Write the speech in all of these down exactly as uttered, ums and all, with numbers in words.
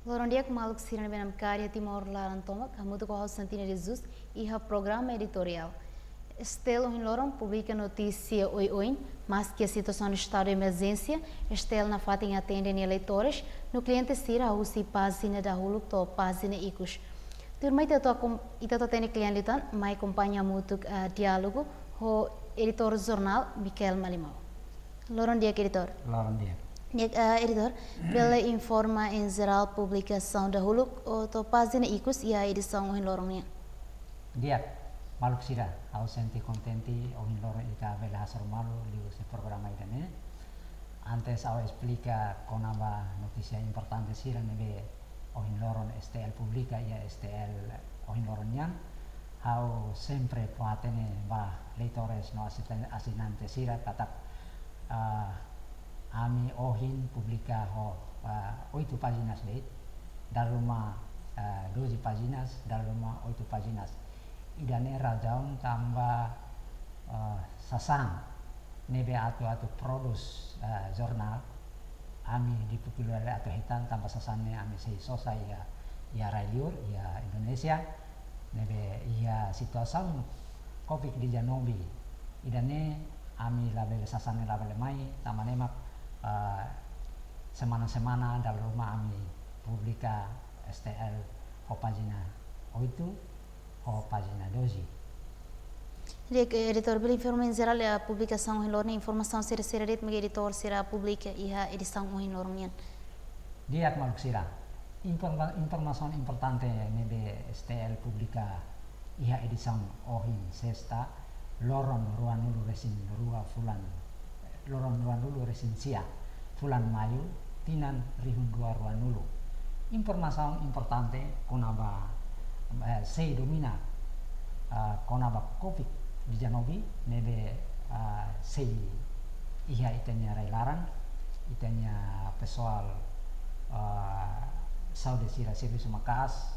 Loron di'ak maluk sira ne'ebé namkari iha Timor laran tomak, hamutuk ho ha'u Santina de Jesus iha programa editoriál. STL ohin loron publika notísia oioin, maski situasaun estadu de emerjénsia, STL nafatin atende nia leitores no kliente sira husi pájina dahuluk to'o pájina ikus. Tuirmai ita atu akom-, ita atu atende kle'an liután, mai akompaña hamutuk, ah, diálogu ho editór jornál Michael Malimau. Loron di'ak, editór. Loron di'ak. Di'ak, eh, editór, bele informa en jerál publikasaun dahuluk to'o pájina ikus iha edisaun ohin loron nian? Di'ak, maluk sira, ha'u sente kontente ohin loron ita bele hasoru malu liuhusi programa ida-ne'e. Antes ha'u esplika kona-ba notísia importante sira ne'ebé ohin loron STL publika iha STL ohin loron nian, ha'u sempre fó-hatene ba leitores no asisten-, asinante sira katak, ah, ami ohin publika ho, ah, oito pájinas de'it, dala ruma, ah, doze pájinas, dala ruma oito pájinas. Ida-ne'e razaun tanba, ah, sasán ne'ebé atu, atu prodús, eh, jornál, ami difikultade atu hetan tanba sasán ne'e ami sei sosa iha, iha rai-liur, iha Indonézia, ne'ebé iha situasaun covid dezanove ida-ne'e ami labele, sasán ne'e labele mai, tanba ne'e mak, eh, semana-semana dala ruma ami publika STL ho pájina oito, ho pájina doze. Di'ak, eh, editór, bele informa en jerál, eh, publikasaun ohin loron nian, informasaun sira-sira de'it mak editór sira publika iha edisaun ohin loron nian? Di'ak, maluk sira. Informa-, informasaun importante ne'ebé STL publika iha edisaun ohin Sesta, loron ruanulu-resin-rua fulan, loron ruanulu-resin-sia fulan Maiu, tinan rihun rua ruanulu. Informasaun importante kona-ba, eh, sei domina, ah, kona-ba covid dezanove ne'ebé, ah, sei iha ita-nia rai-laran, ita-nia pesoál, ah, saúde sira servisu maka'as,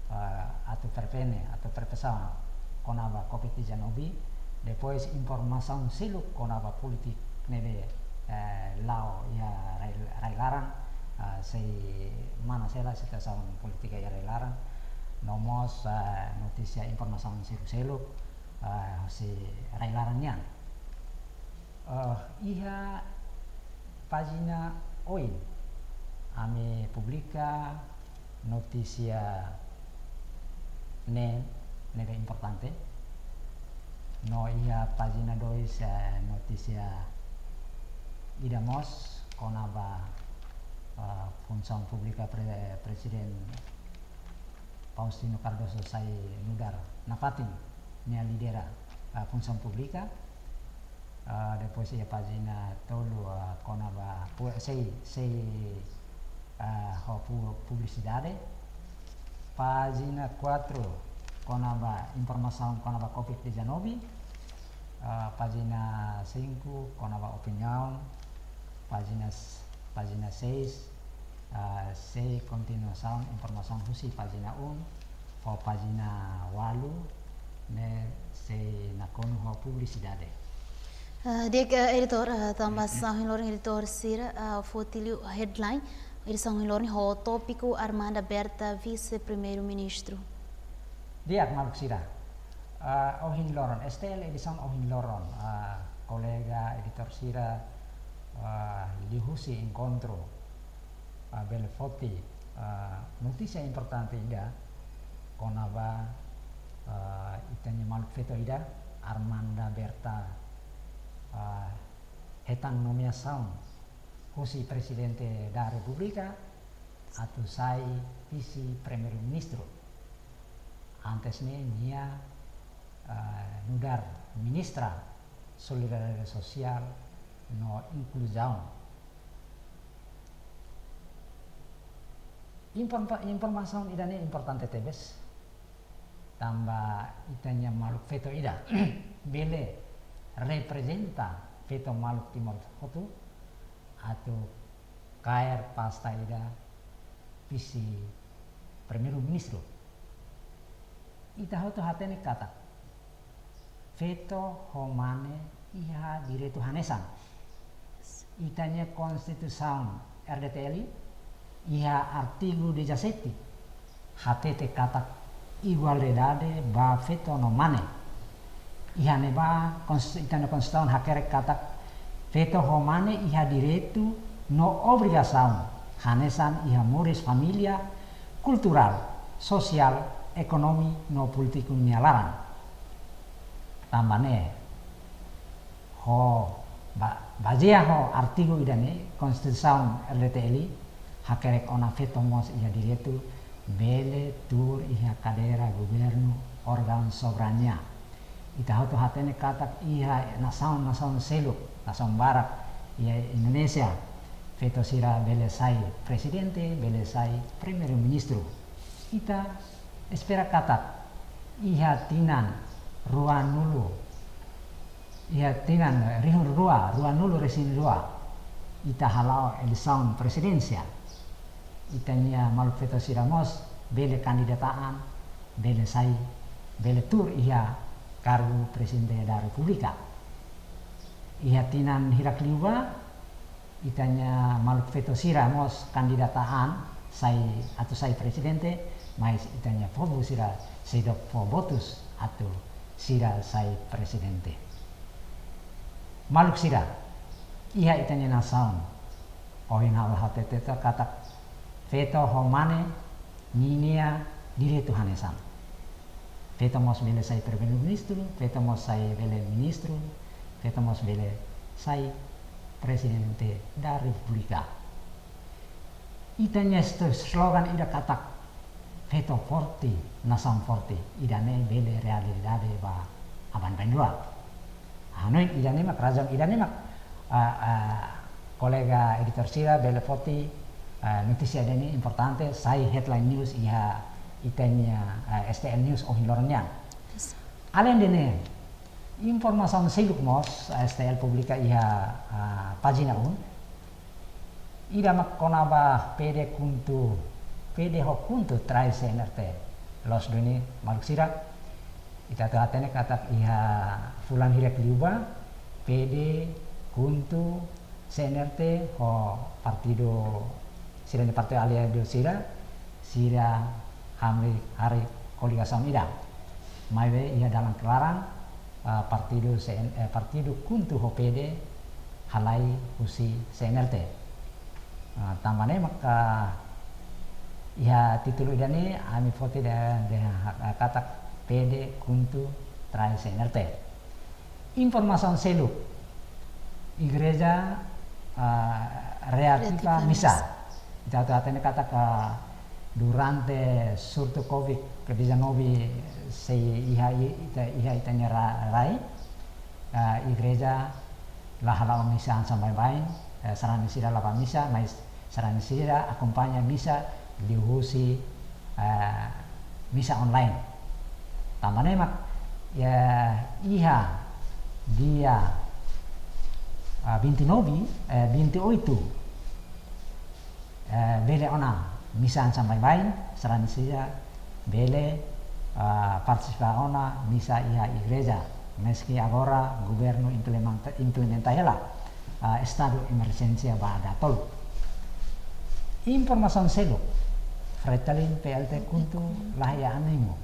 ah, atu prevene, atu prevensaun kona-ba covid dezanove, depois informasaun seluk kona-ba polítika ne'ebé, eh, la'o iha rai, rai-laran, ah, sei mana sei la situasaun polítika iha rai-laran, no mós, eh, notísia informasaun seluk-seluk, eh, husi rai-laran nian. Eh, iha pájina oin, ami publika notísia ne'e, ne'ebé importante. No iha pájina dois, eh, notísia ida mós kona-ba, eh, funsaun públika pre-, Prezidente Faustino Cardoso sai nu'udar nafatin nia lidera, eh, funsaun públika. Ah, depois iha pájina tolu, ah, kona-ba pu-, sei, sei, ah, ho pu-, publisidade. Pájina quatro, kona-ba informasaun kona-ba covid dezanove. Ah, pájina cinco, kona-ba opiniaun. Pájina s-, pájina seis, ah, sei kontinuasaun informasaun husi pájina um, ho pájina ualu, ne'e sei nakonu ho publisidade. Ah, di'ak, eh, editór, eh, tanba sasán ohin loron editór sira, ah, foti liu headline edisaun ohin loron ho tópiku Armanda Berta, Vise-Primeiru-Ministru. Di'ak, maluk sira. Ah, ohin loron, STL edisaun ohin loron, ah, kolega editór sira, ah, liuhusi enkontru, ah, bele foti, ah, notísia importante ida kona-ba, ah, ita-nia maluk feto ida, Armanda Berta, ah, hetan nomeasaun husi Prezidente da Repúblika atu sai Vise-Primeiru-Ministru. Antes ne'e nia, ah, nu'udar Ministra Solidariedade Sosiál no Inkluzaun. Informa-, informasaun ida-ne'e importante tebes, tanba ita-nia maluk feto ida bele reprezenta feto maluk Timor hotu atu kaer pasta ida Vise-Primeiru-Ministru. Ita hotu hatene katak feto ho mane iha direitu hanesan. Ita-nia Konstituisaun RDTL, Iha artigu dezassete, hatete katak igualdade ba feto no mane. Iha ne'ebá kons-, ita-nia Konstituisaun hakerek katak feto ho mane iha direitu no obrigasaun hanesan iha moris família, kulturál, sosiál, ekonomi no polítiku nia laran. Tanba ne'e, ho ba-, bazeia ho artigu ida-ne'e, Konstituisaun R D T L hakerek ona feto mós iha direitu bele tuur iha kadeira governu órgaun soberania. Ita hotu hatene katak iha nasaun-nasaun seluk, nasaun barak, iha Indonézia, feto sira bele sai prezidente, bele sai primeiru-ministru. Ita espera katak iha tinan ruanulu, iha tinan rihun rua, ruanulu-resin-rua, ita hala'o eleisaun prezidénsia. Ita-nia maluk feto sira mós bele kandidata an, bele sai, bele tuur iha kargu Prezidente da Repúblika. Iha tinan hirak liubá, ita-nia maluk feto sira mós kandidata an sai, atu sai prezidente, mais ita-nia povu sira seidauk fó votus atu sira sai prezidente. Maluk sira, iha ita-nia nasaun, ohin ha'u hatete katak feto ho mane ninia direitu hanesan. Feto mós bele sai primeiru-ministru, feto mós sai bele ministru, feto mós bele sai Prezidente da Repúblika. Ita-nia sto-, slogan ida katak feto forte, nasaun forte, ida-ne'e bele realidade ba aban-bainrua. Hanoin ida-ne'e mak, razaun ida-ne'e mak, ah, ah, kolega editór sira bele foti, ah, notísia ida-ne'e importante, sai headline news iha ita-nia, ah, S T L News ohin loron nian. Aleinde ne'e, informasaun seluk mós, ah, S T L publika iha, ah, pájina um. Ida mak kona-ba P D KHUNTO, P D ho KHUNTO trai C N R T. Loos duni maluk sira, ita atu hatene katak iha fulan hirak liubá, P D, KHUNTO, C N R T ho partidu, sira-nia partidu aliadu sira, sira hamriik harii koligasaun ida. Maibé iha dalan klaran, ah, partidu C N, eh, partidu KHUNTO ho P D halai husi C N R T. Ah, tanba ne'e maka iha títulu ida-ne'e ami foti dehan, dehan, ah, katak P D KHUNTO trai C N R T. Informasaun seluk, igreja, ah, reativa misa. Reativa misa. Ita atu hatene katak durante surtu covid dezanove sei iha i-, ita, iha ita-nia ra-, rai, ah, igreja la hala'o misa hanesan baibain, eh, sarani sira la bá misa, mais sarani sira akompaña misa liuhusi, eh, misa online. Tanba ne'e mak, eh, iha dia, ah, vinte e nove, eh, vinte e oito, eh, bele ona misa hanesan baibain, sarani sira bele, ah, partisipa ona misa iha igreja, meski agora governu implementa, implementa hela, ah, estadu emerjénsia ba dala tolu. Informasaun seluk, Fretilin P L T KHUNTO la iha animu.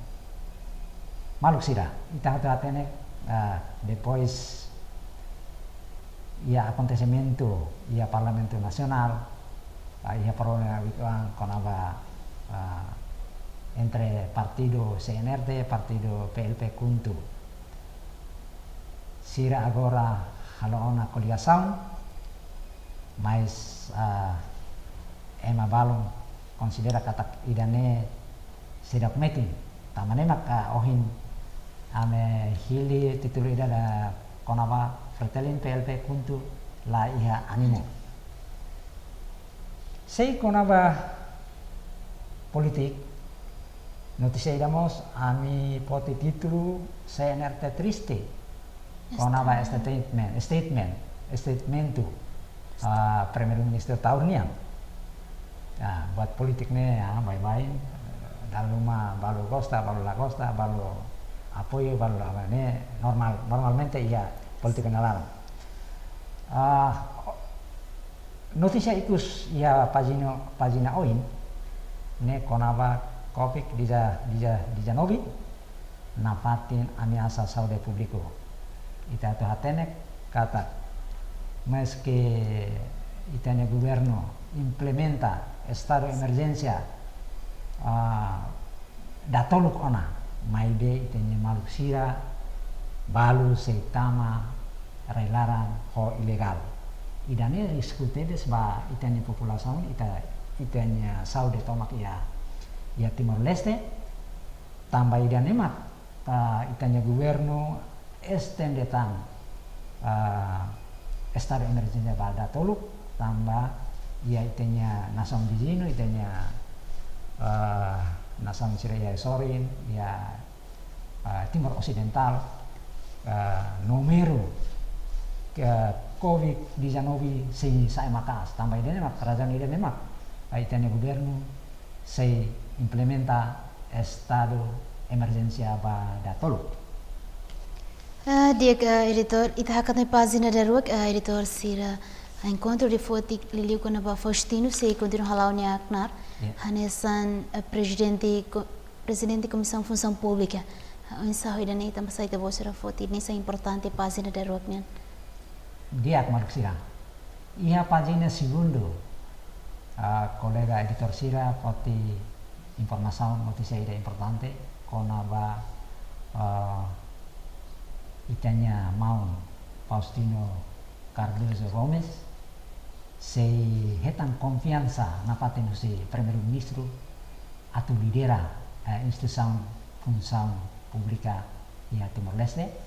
Maluk sira, ita hotu hatene, ah, depois iha akontesimentu iha Parlamentu Nasionál, ah, iha problema uitoan kona-ba, ah, entre partidu C N R T, partidu P L P KHUNTO. Sira agora halo ona koligasaun, mais, ah, ema balun konsidera katak ida-ne'e seidauk metin. Tanba ne'e maka ohin ami hili títulu ida kona-ba Fretilin P L P KHUNTO la iha animu. Sei kona-ba polítika, notísia ida mós ami foti títulu C N R T triste. Kona-ba statement, statement, statementu, ah, Primeiru-Ministru Taur nian. Ah, buat polítika ne'e, ah, baibain, dala ruma balu gosta, balu la gosta, balu apoiu, balu la, ne'e normal, normalmente iha polítika nia laran. Ah, Notísia ikus iha pájina, pájina oin ne'e kona-ba Covid deza-, deza-, dezanove nafatin ameasa saúde públiku. Ita atu hatene katak, meski ita-nia governu implementa estadu emerjénsia, ah, datoluk ona, maibé ita-nia maluk sira balu sei tama rai-laran ho ilegál. Ida-ne'e risku tebes ba ita-nia populasaun, ita, ita-nia saúde tomak iha, iha Timor-Leste, tanba ida-ne'e mak, ah, ita-nia governu estende tan, ah, estadu emerjénsia ba datoluk, tanba iha ita-nia nasaun viziñu, ita-nia, ah, nasaun sira iha sorin, iha, ah, Timor Osidentál, ah, númeru Covid dezanove sei sa'e maka'as, tanba ida-ne'e mak, razaun ida-ne'e mak, ah, ita-nia governu sei implementa estadu emerjénsia ba datoluk. Ah, di'ak, ah, editór, ita hakat mai pájina daruak, ah, editór sira, ah, enkontru di'ak foti liuliu kona-ba Faustino sei kontinua hala'o nia knaar. Ya. Hanesan, ah, prezidente ko-, prezidente Komisaun Funsaun Públika. Ah, oinsá ho ida-ne'e, tanbasá ita-boot sira foti, ne'e sai importante pájina daruak nian. Di'ak maluk sira. Iha pájina segundu, ah, kolega editór sira foti informasaun, notísia ida importante kona-ba, ah, ita-nia maun Faustino Cardoso Gomes sei hetan konfiansa nafatin husi Primeiru-Ministru atu lidera, eh, instituisaun funsaun públika iha Timor-Leste.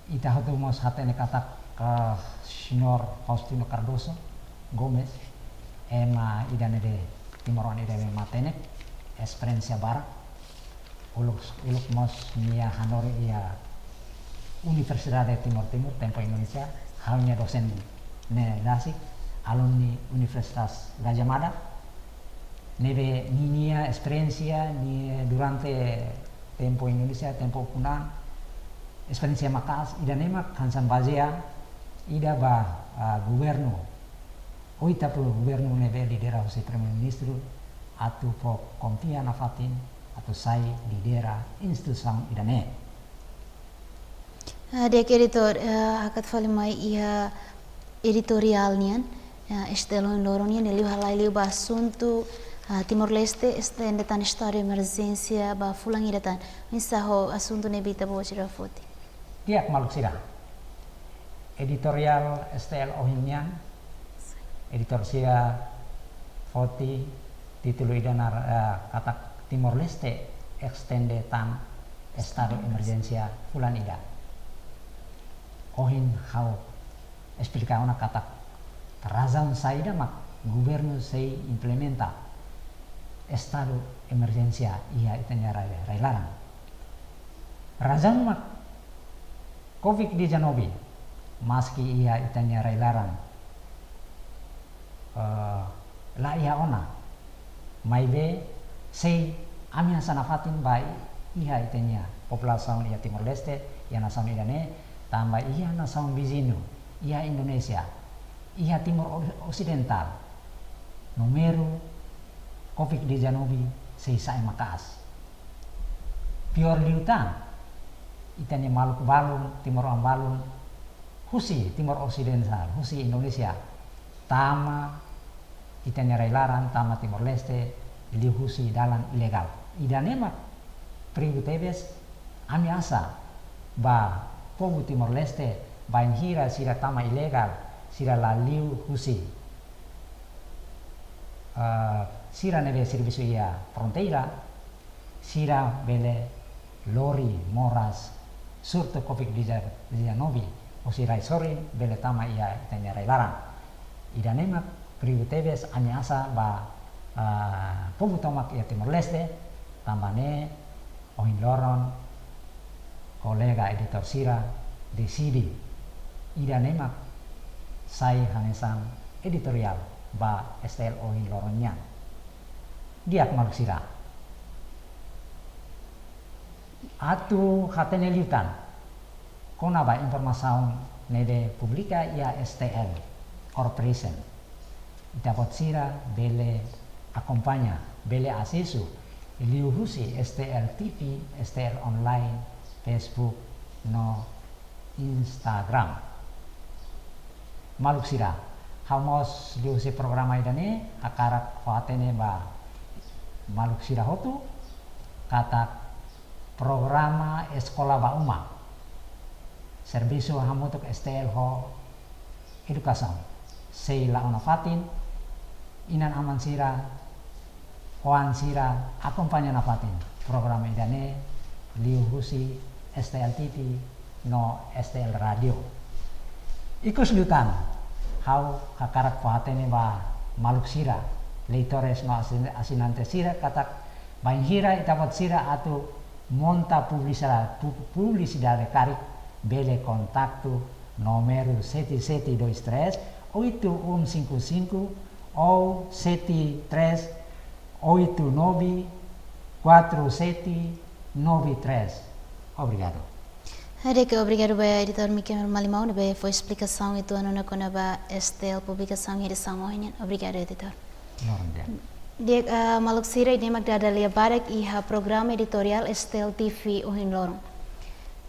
Ita hotu mós hatene katak, eh, Señór Faustino Cardoso Gomes ema ida ne'ebé, timoroan ida ne'ebé matenek, esperiénsia barak. Uluk, uluk mós nia hanorin iha Universidade Timor Timur, tempu Indonézia, halo nia dosente ne'e rasik, alumni Universitas Gadjah Mada. Ne'ebé ninia esperiénsia, nia durante tempu Indonézia, tempu ukun an, esperiénsia maka'as, ida-ne'e mak hanesan bazeia ida ba, ah, governu, oitapu governu ne'ebé lidera husi Primeiru-Ministru, atu fó konfia nafatin atu sai lidera instituisaun ida-ne'e. Ah, di'ak editór, ah, hakat fali mai iha editoriál nian, ah, S T L ohin loron nian, liuliu halai liu ba asuntu, ah, Timor-Leste estende tan estadu emerjénsia ba fulan ida tan. Oinsá ho asuntu ne'ebé ita-boot sira foti? Di'ak maluk sira. Editoriál S T L ohin nian, editór sira foti títulu ida-ne'e, eh, katak Timor-Leste estende tan estadu emerjénsia fulan ida. Ohin ha'u esplika ona katak razaun saida mak governu sei implementa estadu emerjénsia iha ita-nia rai, rai-laran. Razaun mak Covid dezanove, maski iha ita-nia rai-laran, eh, la iha ona, maibé sei ameasa nafatin ba iha ita-nia populasaun iha Timor-Leste, iha nasaun ida-ne'e, tanba iha nasaun viziñu, iha Indonézia, iha Timor Or-, Osidentál, númeru Covid dezanove sei sa'e maka'as. Piór liután, ita-nia maluk balun, timoroan balun, husi Timor Osidentál, husi Indonézia, tama ita-nia rai-laran, tama Timor-Leste, liuhusi dalan ilegál. Ida-ne'e mak perigu tebes, ameasa ba povu Timor-Leste, bainhira sira tama ilegál, sira la liuhusi, eh, sira ne'ebé servisu iha fronteira, sira bele lori moras surtu Covid dezanove, husi rai sorin bele tama iha ita-nia rai-laran. Ida-ne'e mak perigu tebes, ameasa ba, ah, povu tomak iha Timor-Leste, tanba ne'e ohin loron kolega editór sira deside ida-ne'e mak sai hanesan editoriál ba S T L ohin loron nian. Di'ak maluk sira. Atu hatene liután kona-ba informasaun ne'ebé publika iha S T L. Corporation. Ita-boot sira bele akompaña, bele asesu liuhusi S T L T V, S T L Online, Facebook no Instagram. Maluk sira, ha'u mós liuhusi programa ida-ne'e hakarak fó-hatene ba maluk sira hotu katak programa Eskola ba Uma, servisu hamutuk S T L ho Edukasaun, sei la'o nafatin. Inan-aman sira, oan sira, akompaña nafatin programa ida-ne'e liuhusi S T L T V no S T L Radio. Ikus liután, ha'u hakarak fó-hatene ba maluk sira, leitores no asin-, asinante sira katak bainhira ita-boot sira atu monta publisidade, pu-, publisidade karik, bele kontaktu númeru sete sete dois três, oito um cinco cinco ou sete três oito nove, quatro sete nove três. Obrigadu. Di'ak, obrigadu ba editór Miquel Malimau ne'ebé fó esplikasaun uitoan ona kona-ba S T L publikasaun edisaun ohin nian. Obrigadu, editór. Loron di'ak. Di'ak, ah, maluk sira, ida-ne'e mak dada lia badak iha programa editoriál S T L T V ohin loron.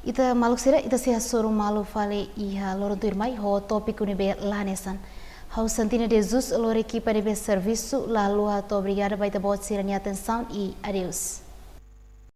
Ita maluk sira, ita sei hasoru malu fali iha loron tuirmai ho tópiku ne'ebé la hanesan. Ha'u Santina de Jesus, lori ekipa ne'ebé servisu, la haluha hato'o obrigadu ba ita-boot sira-nia atensaun i adeus.